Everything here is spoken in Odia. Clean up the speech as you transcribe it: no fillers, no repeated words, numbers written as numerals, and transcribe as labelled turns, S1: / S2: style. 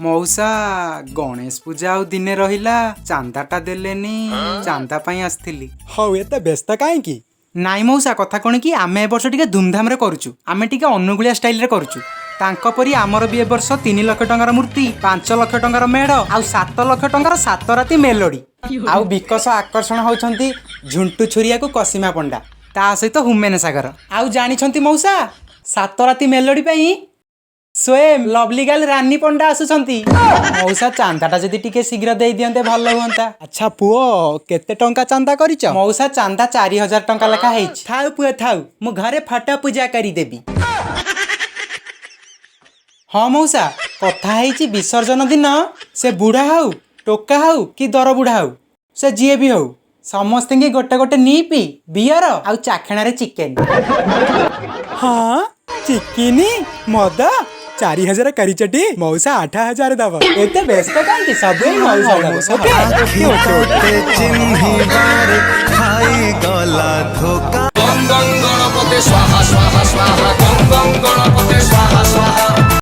S1: ମଉସା, ଗଣେଶ ପୂଜା ଆଉ ଦିନେ ରହିଲା, ଚାନ୍ଦାଟା ଦେଲେନି। ଚାନ୍ଦା ପାଇଁ ଆସିଥିଲି।
S2: ହଉ, ଏତେ ବ୍ୟସ୍ତ କାହିଁକି?
S1: ନାଇଁ ମଉସା, କଥା କ'ଣ କି ଆମେ ଏ ବର୍ଷ ଟିକେ ଧୁମଧାମରେ କରୁଛୁ। ଆମେ ଟିକେ ଅନୁଗୁଳିଆ ଷ୍ଟାଇଲରେ କରୁଛୁ। ତାଙ୍କ ପରି ଆମର ବି ଏ ବର୍ଷ 3 ଲକ୍ଷ ଟଙ୍କାର ମୂର୍ତ୍ତି, 5 ଲକ୍ଷ ଟଙ୍କାର ମେଢ଼ ଆଉ 7 ଲକ୍ଷ ଟଙ୍କାର 7 ରାତି ମେଲୋଡି। ଆଉ ବିକଶ ଆକର୍ଷଣ ହଉଛନ୍ତି ଝୁଣ୍ଟୁ ଛୁରିଆକୁ କସିମା ପଣ୍ଡା, ତା ସହିତ ହୁମେନ ସାଗର। ଆଉ ଜାଣିଛନ୍ତି ମଉସା, 7 ରାତି ମେଲୋଡି ପାଇଁ ସ୍ୱୟଂ ଲଭଲି ଗାର୍ଲ ରାନୀ ପଣ୍ଡା ଆସୁଛନ୍ତି। ମଉସା, ଚାନ୍ଦାଟା ଯଦି ଟିକେ ଶୀଘ୍ର ଦେଇ ଦିଅନ୍ତେ, ଭଲ ହୁଅନ୍ତା।
S2: ଆଚ୍ଛା ପୁଅ, କେତେ ଟଙ୍କା ଚାନ୍ଦା କରିଛ?
S1: ମଉସା, ଚାନ୍ଦା 4000 ଟଙ୍କା ଲେଖା ହେଇଛି। ଥାଉ ପୁଅ ଥାଉ, ମୁଁ ଘରେ ଫଟୋ ପୂଜା କରିଦେବି। ହଁ ମଉସା, କଥା ହେଇଛି, ବିସର୍ଜନ ଦିନ ସେ ବୁଢା ହଉ, ଟୋକା ହଉ କି ଦର ବୁଢା ହଉ, ସେ ଯିଏ ବି ହଉ, ସମସ୍ତଙ୍କୁ ଗୋଟେ ଗୋଟେ ନିପି ବିୟର ଆଉ ଚାଖଣାରେ ଚିକେନ।
S2: ହଁ, ଚିକିନି ମଦ 4000 କରିଚଟି? ମଉସା 8000 ଦବ।
S1: ଏତେ ବ୍ୟସ୍ତ କାହିଁକି? ସବୁ ଏଇ ମଉସା ଦବ।
S2: Okay okay okay.
S3: ଚିହ୍ନିବାରେ ଖାଇଗଲା ଧୋକା।
S4: ଗଂ ଗଂ ଗଣପତେ ସ୍ୱାହା ସ୍ୱାହା ସ୍ୱାହା, ଗଂ ଗଂ ଗଣପତେ ସ୍ୱାହା ସ୍ୱାହା।